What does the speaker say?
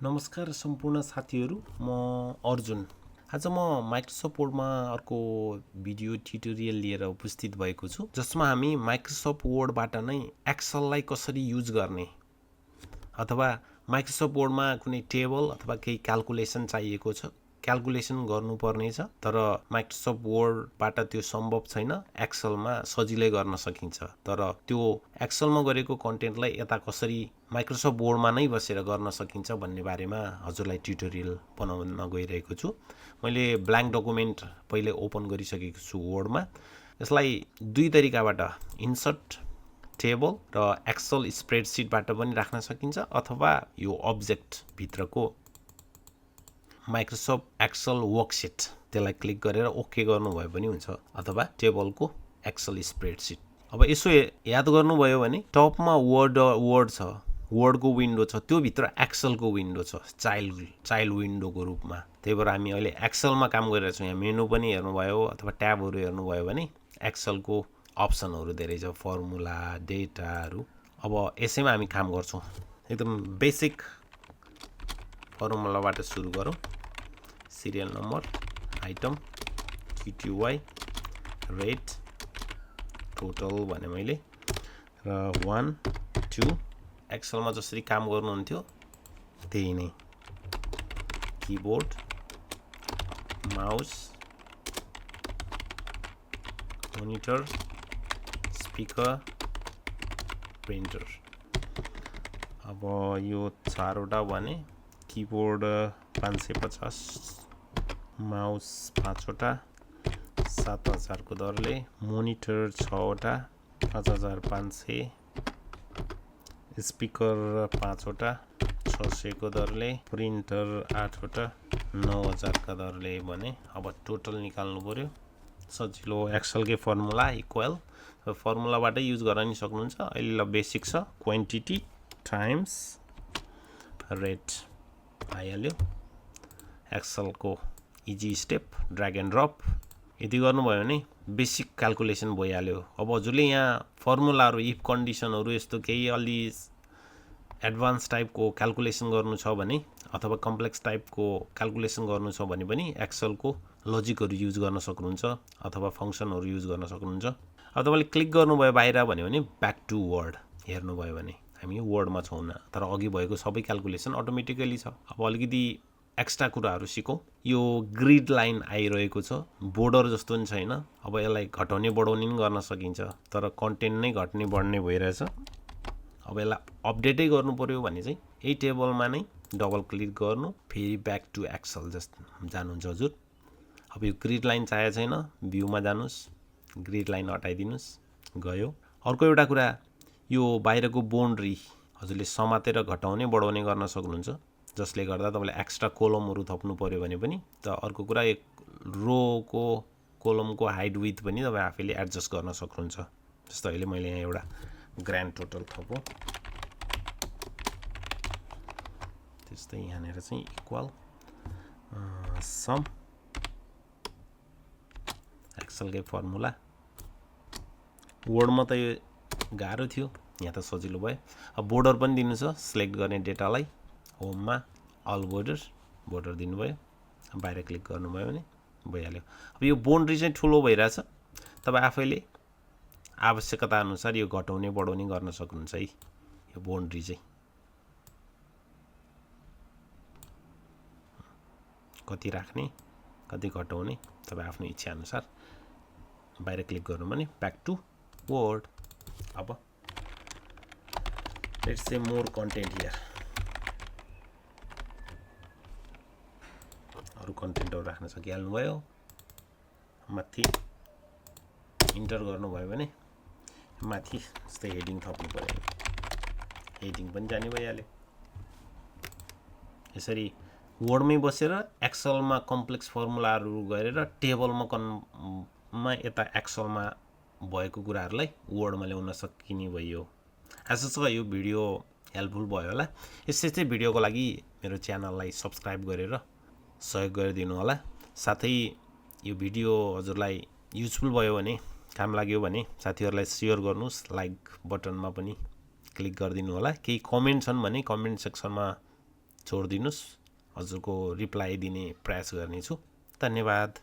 नमस्कार सम्पूर्ण साथीहरू, म अर्जुन। आज म माइक्रोसफ्ट वर्डमा अर्को भिडियो ट्युटोरियल लिएर उपस्थित भएको छु, जसमा हामी माइक्रोसफ्ट वर्डबाट नै एक्सेललाई कसरी युज गर्ने अथवा माइक्रोसफ्ट वर्डमा कुनै टेबल अथवा केही क्याल्कुलेसन चाहिएको छ, क्याल्कुलेसन गर्नुपर्ने छ, तर माइक्रोसफ्ट वर्डबाट त्यो सम्भव छैन। एक्सेलमा सजिलै गर्न सकिन्छ, तर त्यो एक्सेलमा गरेको कन्टेन्टलाई यता कसरी माइक्रोसफ्ट वर्डमा नै बसेर गर्न सकिन्छ भन्ने बारेमा हजुरलाई ट्युटोरियल बनाउन गइरहेको छु। मैले ब्ल्याङ्क डकुमेन्ट पहिले ओपन गरिसकेको छु वर्डमा। यसलाई दुई तरिकाबाट इन्सर्ट टेबल र एक्सेल स्प्रेडसिटबाट पनि राख्न सकिन्छ, अथवा यो अब्जेक्ट भित्रको माइक्रोसफ्ट एक्सेल वर्कसिट त्यसलाई क्लिक गरेर ओके गर्नुभयो पनि हुन्छ, अथवा टेबलको एक्सेल स्प्रेडसिट। अब यसो याद गर्नुभयो भने टपमा वर्ड छ, वर्डको विन्डो छ, त्यो भित्र एक्सेलको विन्डो छ चाइल्ड विन्डोको रूपमा। त्यही भएर हामी अहिले एक्सेलमा काम गरिरहेको छौँ। यहाँ मेनु पनि हेर्नुभयो अथवा ट्याबहरू हेर्नुभयो भने एक्सेलको अप्सनहरू धेरै छ, फर्मुला, डेटाहरू। अब यसैमा हामी काम गर्छौँ। एकदम बेसिक फर्मुलाबाट सुरु गरौँ। सिरियल नम्बर, आइटम, टिटिवाई, रेट, टोटल भने मैले, र 1 2 एक्सेलमा जसरी काम गर्नुहुन्थ्यो त्यही नै। Keyboard, mouse, monitor, speaker, printer. अब यो चारवटा भने कीबोर्ड 550, माउस 5वटा 7000 को दरले, मोनिटर 6वटा 5500, स्पिकर 5वटा 600 को दरले, प्रिन्टर 8वटा 9000 का दरले भने अब टोटल निकाल्नु पर्यो। सजिलो एक्सेलकै फर्मुला इक्वल फर्मुलाबाटै युज गर्न नि सक्नुहुन्छ। अहिले ल बेसिक छ, क्वान्टिटी टाइम्स रेट आइहाल्यो। एक्सेलको easy step, drag and drop यदि गर्नुभयो भने बेसिक क्याल्कुलेसन भइहाल्यो। अब हजुरले यहाँ फर्मुलाहरू, इफ कन्डिसनहरू, यस्तो केही अलि एडभान्स टाइपको क्याल्कुलेसन गर्नु छ भने, अथवा कम्प्लेक्स टाइपको क्याल्कुलेसन गर्नु छ भने पनि एक्सेलको लजिकहरू युज गर्न सक्नुहुन्छ, अथवा फङ्सनहरू युज गर्न सक्नुहुन्छ। अब तपाईँले क्लिक गर्नुभयो बाहिर भन्यो भने ब्याक टु वर्ड हेर्नुभयो भने हामी वर्डमा छौँ न, तर अघि भएको सबै क्याल्कुलेसन अटोमेटिकली छ। अब अलिकति एक्स्ट्रा कुराहरू सिकौँ। यो ग्रिड लाइन आइरहेको छ, बोर्डर जस्तो पनि छैन। अब यसलाई घटाउने बढाउने पनि गर्न सकिन्छ, तर कन्टेन्ट नै घट्ने बढ्ने भइरहेछ। अब यसलाई अपडेटै गर्नु पर्यो भने चाहिँ यही टेबलमा नै डबल क्लिक गर्नु, फेरि ब्याक टु एक्सेल जस्तो जानुहुन्छ हजुर। अब यो ग्रिड लाइन चाहिएको छैन, भ्यूमा जानुहोस्, ग्रिड लाइन हटाइदिनुहोस्, गयो। अर्को एउटा कुरा, यो बाहिरको बाउन्ड्री हजुरले समातेर घटाउने बढाउने गर्न सक्नुहुन्छ, जसले गर्दा तपाईँले एक्स्ट्रा कोलमहरू थप्नु पर्यो भने पनि। त अर्को कुरा, एक रोको कोलमको हाइट विथ पनि तपाईँ आफैले एडजस्ट गर्न सक्नुहुन्छ। जस्तो अहिले मैले यहाँ एउटा ग्रान्ड टोटल थपौँ, त्यस्तै यहाँनिर चाहिँ इक्वल सम, एक्सेलकै फर्मुला। वर्डमा त यो गाह्रो थियो, यहाँ त सजिलो भयो। अब बोर्डर पनि दिनु छ, सिलेक्ट गर्ने डेटालाई होममा अल बोर्डर दिनुभयो, बाहिर क्लिक गर्नुभयो भने भइहाल्यो। अब यो बाउन्ड्री चाहिँ ठुलो भइरहेछ, तपाईँ आफैले आवश्यकता अनुसार यो घटाउने बढाउने गर्न सक्नुहुन्छ है। यो बाउन्ड्री चाहिँ कति राख्ने कति घटाउने तपाईँ आफ्नो इच्छा अनुसार। बाहिर क्लिक गर्नु भने ब्याक टु वर्ड। अब let's say more content here, अरू कन्टेन्टहरू राख्न सकिहाल्नुभयो। माथि इन्टर गर्नुभयो भने माथि जस्तै हेडिङ थप्नु पर्यो, हेडिङ पनि जाने भइहाल्यो। यसरी वर्डमै बसेर एक्सेलमा कम्प्लेक्स फर्मुलाहरू गरेर टेबलमा यता एक्सेलमा भएको कुराहरूलाई वर्डमा ल्याउन सकिने भयो। आशा छ यो भिडियो हेल्पफुल भयो होला। यस्तै भिडियोको लागि मेरो च्यानललाई सब्सक्राइब गरेर सहयोग गरिदिनु होला। साथै यो भिडियो हजुरलाई युजफुल भयो भने, काम लाग्यो भने साथीहरूलाई सेयर गर्नुहोस्, लाइक बटनमा पनि क्लिक गरिदिनु होला। केही कमेन्ट छन् भने कमेन्ट सेक्सनमा छोडिदिनुहोस्, हजुरको रिप्लाई दिने प्रयास गर्नेछु। धन्यवाद।